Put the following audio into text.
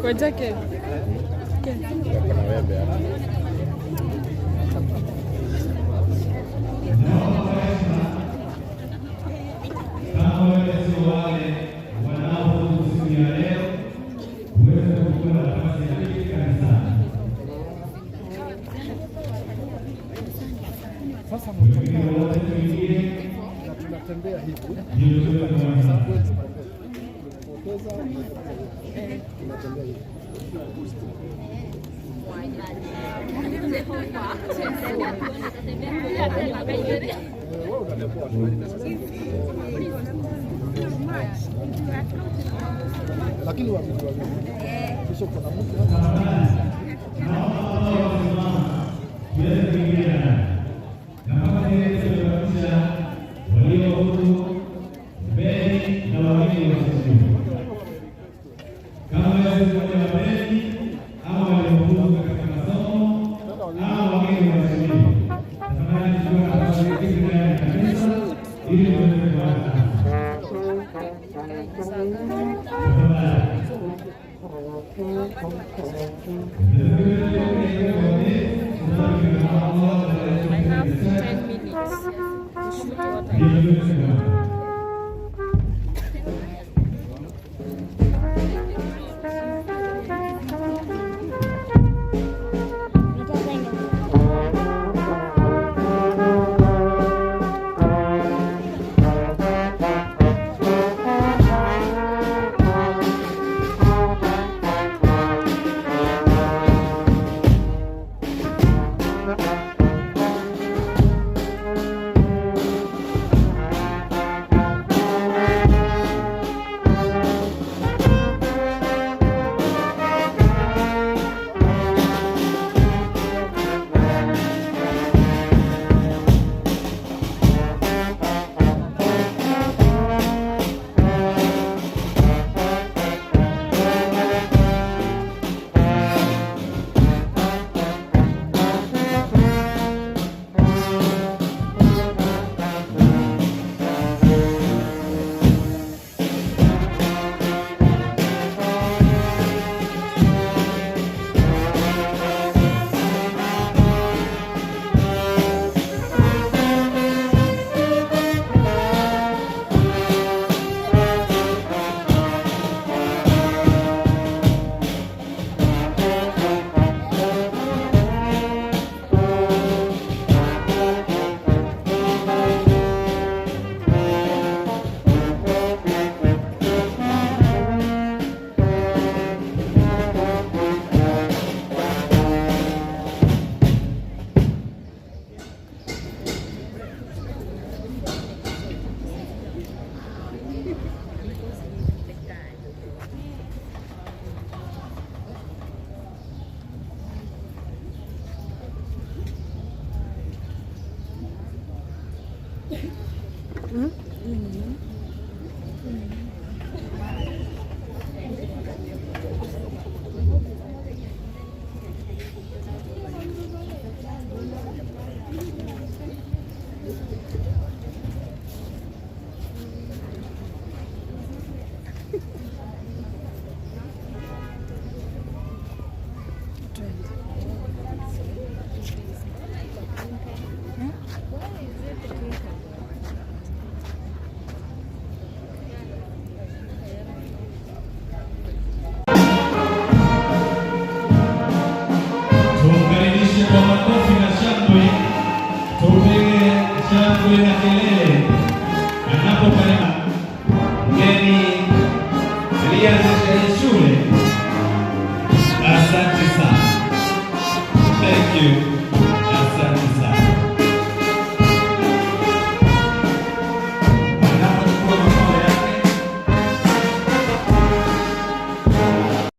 Koja ke. Kuna wembe hapa. Kama wewe sio wale wanaofuzu siku ya leo, uweze kuchukua nafasi ya pili kanisani. Sasa Wengine wote tuingie, na tunatembea hivi ndio tuweze kuanza. tunapoteza, tunatembea hivi. Wewe unatembea lakini wawili wawili, kisha kuna mtu hapa. Tuweze kuingia ndani. Nafasi ile tumebakisha waliofuzu, bendi na wageni waheshimiwa. Kama wewe si mmoja wa bendi ama waliofuzu katika masomo ama wageni waheshimiwa, tafadhali chukua nafasi hizi ndani ya kanisa ili tuweze kuanza. Tafadhali. I have 10 minutes to shoot what I Tumkaribishe kwa makofi na shangwe, tupige shangwe na kelele anapokaribia mgeni aliyeanzisha hii shule. Asante sana. Thank you.